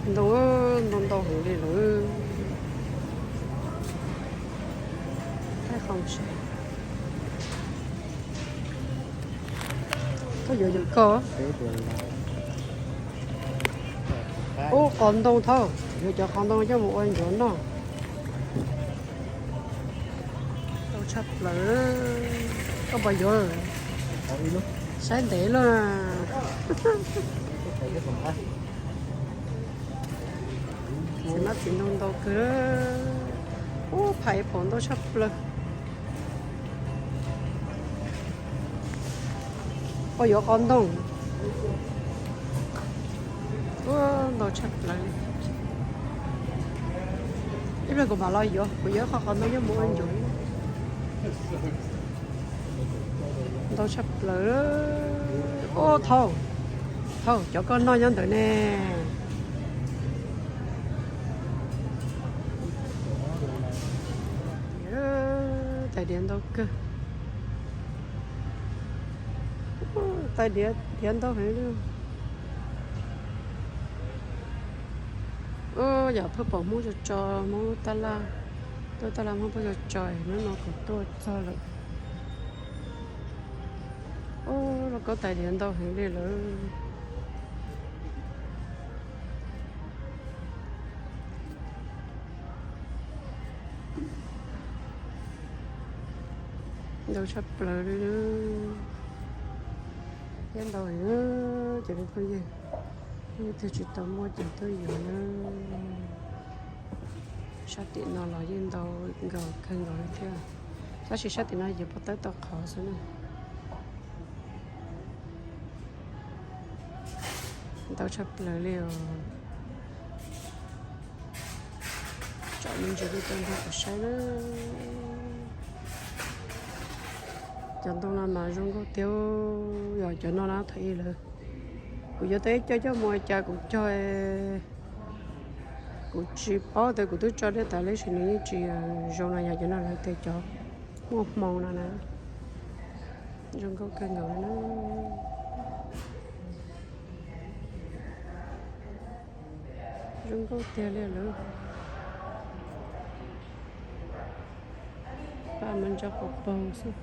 Ntoo, ntoo ntau heev li lawm. Thaij qhov tsev. Koj yuav yuav koj. Ub, qos ntoo thaum, yuav cov qos ntoo coj mus ua ncuav noj. Ntau tshaj plaws. Koj puas yuav? Saib ntev lawm na. Txiv hmab txiv ntoo ntau kawg. Ub, phais pom ntau tshaj plaws. Puas yuav qos ntoo? Ub, ntau tshaj plaws li. Ib pliag kuv mam los yuav, kuv yuav qhov qos ntoo coj mus ua ncuav. Ntau tshaj plaws. Ub, thaum, thaum cov koj noj nyob ntawd ne. Tais diav ntau kawg. Tais diav, diav ntau heev li. Ub, yam pheej pom Hmoob tso tso, Hmoob tab laj, tuaj tab laj Hmoob pheej tso tso, hnub no kuv tuaj txog lawm. Ub, lauj kaub tais diav ntau heev li lawm. Ntau tshaj plaws li. Thiab ntau heev, cov phooj ywg, leej twg tsis tau muaj ces tuaj yuav na. Sab tim no los yeej ntau nkaus kawg nkaus li thiab, tab sis sab tim no yuav pob tawb tau qhov xwb na. Ntau tshaj plaws li os. Tsom me ntsis lub rau nrog kuv saib na. Cov ntoo no mas zoo nkauj tiag, yog cov no na thaum ub lawm. Kuv yuav tau ib co coj mus ua cas kuv cog, kuv tsis paub tias kuv twb tso dej tas li, tab sis nws yeej tsis zoo no, yog cov no lawv tias cov muaj hmoo no na. Zoo nkauj kawg nkaus li na. Zoo nkauj tiag li lawm. Paj mas ntsa pos paug xwb.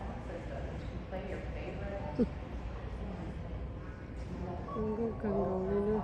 Zoo nkauj kawg nkaus li na.